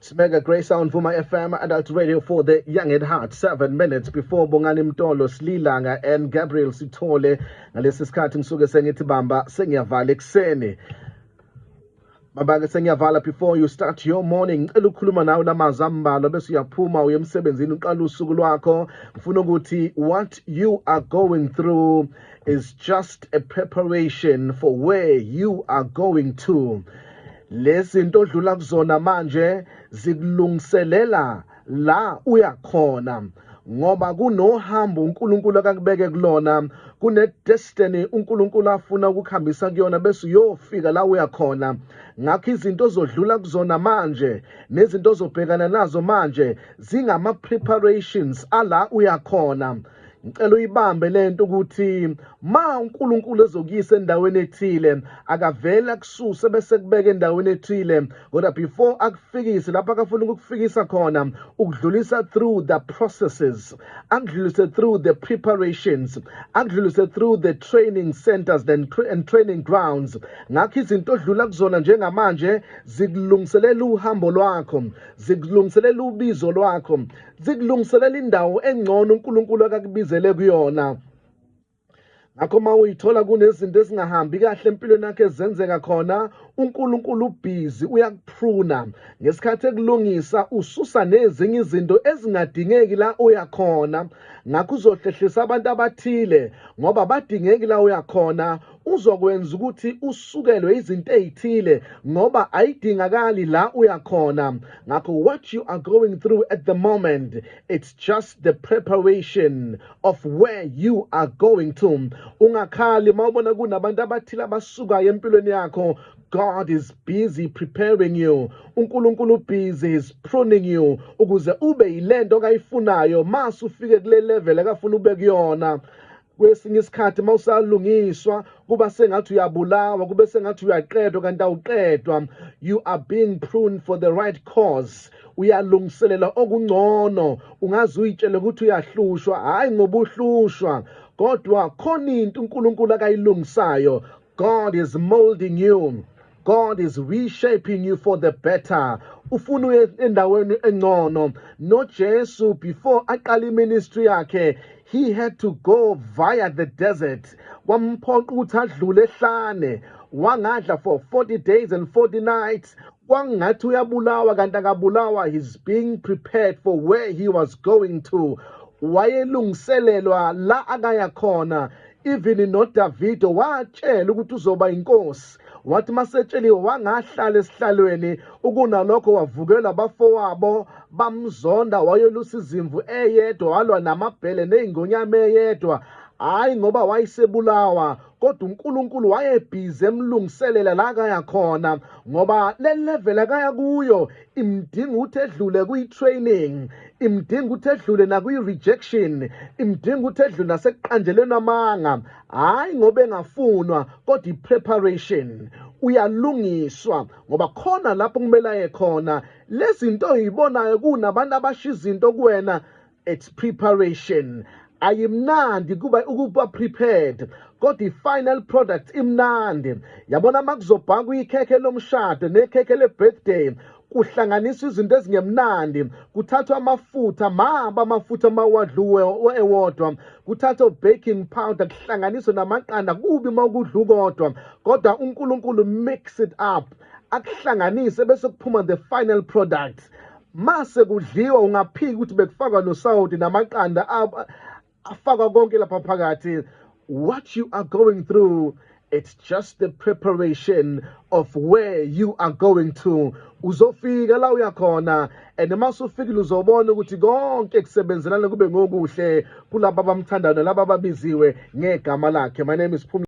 Smega Grace on Vuma FM, Adult Radio for the Young at Heart. 7 minutes before Bongani Mtolo, Slilanga and Gabriel Sithole. Ngalesi sikhathi ngisuke sengithi bamba sengiyavala ekuseni. Bamba-ke sengiyavala. Before you start your morning, ngicela ukukhuluma nawe lamazwi ambalwa bese uyaphuma uye emsebenzini, uqala usuku lwakho. Ngifuna ukuthi what you are going through is just a preparation for where you are going to. Lezi zinto odlula kuzona manje zikulungiselela la uyakhona, ngoba kunohambo uNkulunkulu akakubeke kulona, kune destiny uNkulunkulu afuna ukukhambisa kuyona bese uyofika la uyakhona. Ngakho izinto ozodlula kuzona manje nezinto ozobhekana nazo manje zingama preparations ala uyakhona. Ngicela uyibambe lento ukuthi ma uNkulunkulu ezokuyisa endaweni ethile, akavela akususe bese kubeka endaweni ethile, kodwa before akufikise lapho akafuna ukukufikisa khona, ukudlulisa through the processes, akudlulise through the preparations, akudlulise through the training centers and training grounds. Ngakho izinto odlula kuzona njengamanje zikulungiselela uhambo lwakho, zikulungiselela ubizo lwakho, zikulungiselela indawo engcono uNkulunkulu akakubizele kuyona. Ngakho uma uyithola kunezinto ezingahambi kahle empilweni yakho ezenzeka khona, uNkulunkulu ubhizi uyakupruna. Ngesikhathi ekulungisa, ususa nezinye izinto ezingadingeki la uyakhona. Ngakho uzohlehlisa abantu abathile ngoba badingeki la uyakhona. Uzokwenza ukuthi usukelwe izinto ey'thile ngoba ayidingakali la uyakhona. Ngakho what you are going through at the moment, it's just the preparation of where you are going to. Ungakhali uma ubona kunabantu abathile abasukayo empilweni yakho. God is busy preparing you. UNkulunkulu busy is pruning you ukuze ube yilento kayifunayo mase ufike kule level akafuna ube kuyona. Kwesinye isikhathi mawusalungiswa kuba sengathi uyabulawa, kube sengathi uyaqedwa, kanti awuqedwa. You are being pruned for the right cause. Uyalungiselela okungcono. Ungaze uyitshele ukuthi uyahlushwa, hayi ngoba uhlushwa, kodwa khona into uNkulunkulu akayilungisayo. God is molding you. God is reshaping you for the better. Ufuna uye endaweni engcono. NoJesu, before aqala iministry yakhe, he had to go via the desert. Kwamphoqa ukuthi adlule ehlane. Wangadla for 40 days and 40 nights. Kwangathi uyabulawa, kanti akabulawa. He's being prepared for where he was going to. Wayelungiselelwa la akaya khona. Even noDavido watshela ukuthi uzoba inkosi. Wathi masetsheliwe wangahlala esihlalweni, ukunalokho wavukela abafowabo, bamzonda, wayolusa izimvu eyedwa, walwa namabhele nezingonyama eyedwa. Hayi ngoba wayesebulawa, kodwa uNkulunkulu wayebhizi emlungiselela la akaya khona, ngoba le level akaya kuyo imdinga ukuthi edlule kwi-training, imdinga ukuthi edlule nakwi-rejection, imdinga ukuthi edlule nasekuqanjelweni amanga. Hhayi ngoba engafunwa, kodwa i-preparation, uyalungiswa ngoba khona lapho kumele aye khona. Lezi zinto oyibonayo kunabantu abasho izinto kuwena, it's preparation. Ayimnandi kuba ukuba prepared, kodwa i-final product imnandi. Yabona, uma kuzobhakwa ikhekhe lomshado nekhekhe le-birthday, kuhlanganiswa izinto ezingemnandi, kuthathwa amafutha maba amafutha mawadluwe ewodwa, kuthathwa baking powder, kuhlanganiswe namaqanda, kubi uma ukudla ukodwa, kodwa uNkulunkulu mix it up, akuhlanganise, bese kuphuma the final product. Mase kudliwa, ungaphiki ukuthi bekufakwa nosawoti namaqanda, afakwa konke lapha phakathi. What you are going through, it's just the preparation of where you are going to. Uzofika la uyakhona, and uma usufikile uzobona ukuthi konke kusebenzelana kube ngokuhle kulabo abamthandayo nalabo ababiziwe ngegama lakhe. My name is Phumla.